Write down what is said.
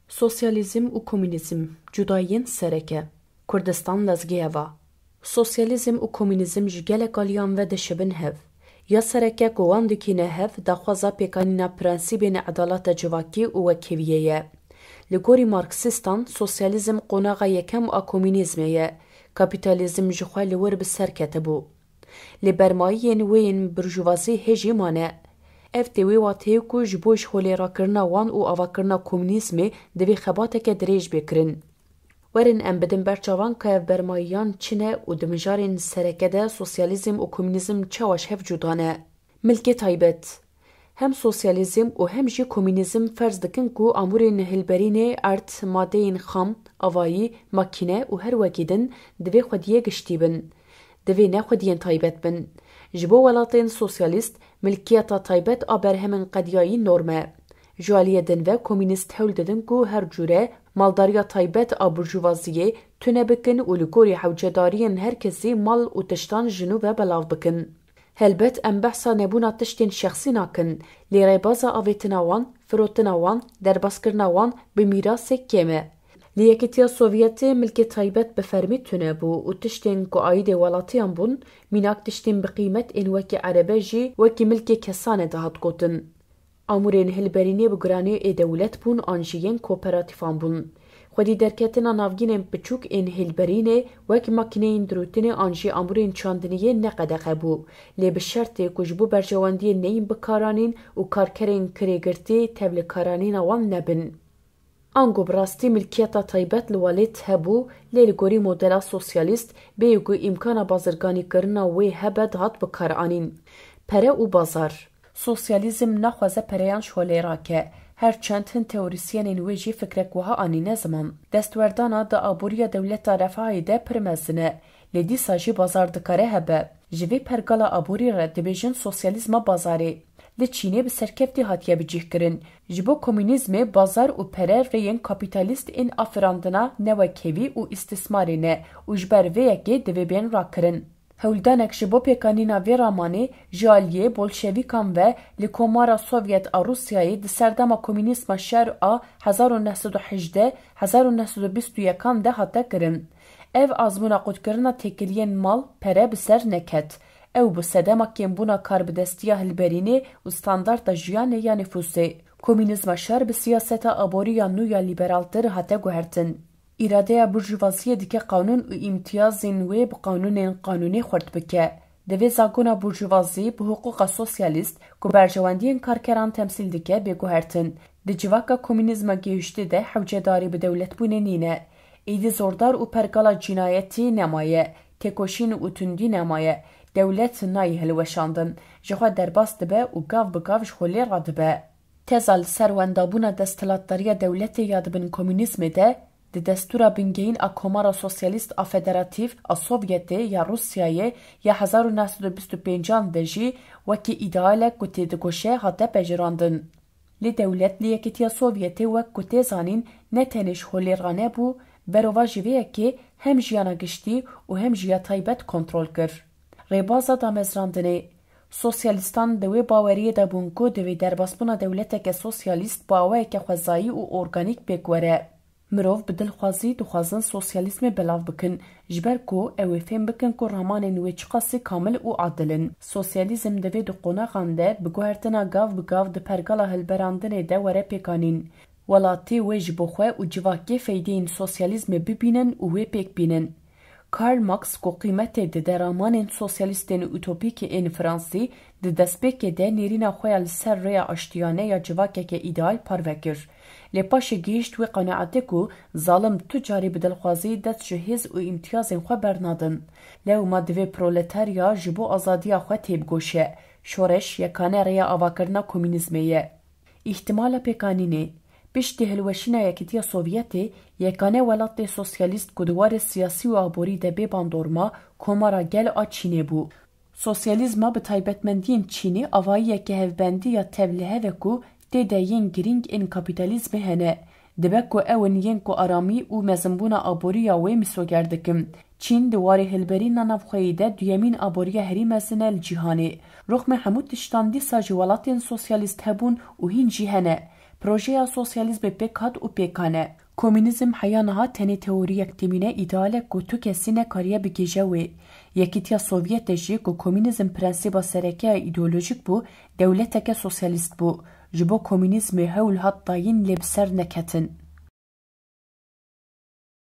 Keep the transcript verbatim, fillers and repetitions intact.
Sosyalîzm û komûnîzm, cudayiyên sereke. Kurdistan lezgiyeva. Sosyalîzm û komûnîzm ji gelek aliyan ve dişibin hev. Ya sereke ku wan dikîne hev, daxwaza pêkanîna prensîbên edaleta civakî û wekheviyê ye. Li gorî Marksîstan, sosyalîzm qonaxa yekem a komûnîzmê ye. Kapîtalîzm ji xwe li wir bi ser ketibû. Lê bermayiyên wê yên burjuvazî hê jî mane. Ev tê wê wateyê ku ji bo jixwelêrakirina wan û avakirina komûnîzmê divê xebateke dirêj bê kirin. Werin em bidin ber çavan ka ev bermayiyan çi ne û di mijarên sereke de sosyalîzm û komûnîzm çawa ji hev cuda ne. Milkê taybet. Hem sosyalîzm û hem jî komûnîzm ferz dikin ku amûrên hilberînê, erd, madeyên xam, avayî, makîne û her wekî din divê xwediyê giştî bin. Divê ne xwediyên taybet bin. Ji bo welatên sosyalîst, milkiyeta taybet a berhemên qediyayî norm e. Ji aliyê din ve komûnîst hewl didin ku her cûre maldariya taybet a burjuvaziyê tune bikin û li gorî hewcedariyên her kesî mal û tiştan ji nû ve belav bikin. Helbet em behsa nebûna tiştên şexsî nakin, lê rêbaza avêtina wan, firotina wan, derbaskirina wan bi mîrasê kêm e. Li Yekîtiya Sovyetê milkê taybet bi fermî tune bû û tiştên ku aîdê welatiyan bûn, mînak tiştên bi qîmet ên wekî erebe jî wekî milkê kesane dihat gotin. Amûrên hilberînê bi giranî ê dewlet bûn an jî yên kooperatîfan bûn. Xwedî derketina navgînên piçûk ên hilberînê wek makîneyên dirûtinê an jî amûrên çandiniyê ne qedexe bû, lê bi şertê ku ji bo berjewendiyên neyên bikaranîn û karkerên kirêgirtî tevlikaranîna wan nebin. Ango bi rastî milkiyeta taybet li welêt hebû, lê li gorî modela sosyalîst bêyî ku îmkana bazirganîkirina wê hebe dihat bikaranîn. Pere û bazar. Sosyalîzm naxwaze pereyan ji xwe lê rake. Her çend hin teorîsyenên wê jî fikrek wiha anîne ziman. Destwerdana di aboriya dewleta refahê de pir mezin e, lê dîsa jî bazar dikare hebe. Ji vê pergala aborî re dibêjin sosyalîzma bazarê. Li Çînê bi serkeftî hatiye bicihkirin. Ji bo komûnîzmê bazar û pere rêyên kapîtalîst ên afirandina newekhevî û îstismarê ne û ji ber vê yekê divê bên rakirin. Hewldanek ji bo pêkanîna vê ramanê ji aliyê bolşevîkan ve li Komara Sovyet a Rûsyayê di serdema komûnîzma şer a hezar û neh sed û hejdeh, hezar û neh sed û bîst û yekan de hate kirin. Ev azmûna qutkirina têkiliyên mal, pere bi ser neket. Ew bû sedema kêmbûna karbidestiya hilberînê û standarta jiyanê ya nifûsê. Komûnîzma şer bi siyaseta aborî ya nû ya lîberaltir hate guhertin. Îradeya burjuvaziyê dike qanûn û îmtiyazên wê bi qanûnên qanûnê xurt bike. Divê zagona burjuvazî bi hiqûqa sosyalîst ku berjewendiyên karkeran temsîl dike bê guhertin. Di civaka komûnîzma gihiştî de hewcedarî bi dewletbûnê nîne. Êdî zordar û pergala cînayetî nemaye, têkoşîn û tundî nemaye. Dewlet nayê hilweşandin. Ji xwe derbas dibe û gav bi gav ji xwe lê radibe. Teza li ser wendabûna desthilatdariya dewletê ya di bin komûnîzmê de, di destûra bingehîn a Komara Sosyalîst a Federatîf a Sovyetê ya Rûsyayê ya hezar û neh sed û bîst û pêncan de jî wekî îdealek ku têdigoşe hate pejirandin. Lê dewlet li Yekîtiya Sovyetê wek ku tê zanîn ne tenê ji holê ranebû, berova ji vê yekê hem jiyana giştî û hem jî ya taybet kontrol kir. Rêbaza damezrandinê. Sosyalîstan di wê baweriyê de bûn ku divê derbasbûna dewleteke sosyalîst bi awayeke xwezayî û organîk pêk were. Mirov bi dilxwazî dixwazin sosyalîzmê belav bikin, ji ber ku ew ê fêm bikin ku ramanên wê çiqasî kamil û adil in. Sosyalîzm divê di qonaxan de bi guhertina gav bi gav di pergala hilberandinê de were pêkanîn. Welatî wê ji bo xwe û civakê feydeyên sosyalîzmê bibînin û wê pêk bînin. Karl Marx ku qîmetê dide ramanên sosyalîstên utopîk ên fransî, di destpêkê de nêrîna xwe ya li ser rêya aştiyane ya civakeke îdeal parve kir. Lê paşê gihîşt wê qenaetê ku zalim tu carî bi dilxwazî dest ji hêz û îmtiyazên xwe bernadin. Lewma divê proletarya ji bo azadiya xwe têbigoşe. Şoreş yekane rêya avakirina komûnîzmê ye. Îhtimala pêkanînê. Piştî hilweşîna Yekîtiya Sovyetê, yekane welatê sosyalîst ku di warê siyasî û aborî de bê bandorma, Komara Gel a Çînê bû. Sosyalîzma bi taybetmendiyên Çînê avayiyeke hevbendî ya tevlihev e ku tê de yên girîng ên kapîtalîzmê hene. Dibe ku ew in yên ku aramî û mezinbûna aborî ya wê mîsoger dikin. Çîn di warê hilberîna navxweyî de duyemîn aboriya herî mezin e li cîhanê. Rûxmê hemû tiştan dîsa ji welatên sosyalîst hebûn û hîn jî hene. Projeya sosyalîzmê pêk hat û pêkan e. Komûnîzm heya niha tenê teoriyek tîmîne, îdealek ku tu kesî nekariye bigihîje wê. Yekîtiya Sovyete jî ku komûnîzm prensîba sereke ya îdeolojîk bû, dewleteke sosyalîst bû. Ji bo komûnîzmê hewl hat dayîn lê bi ser neketin.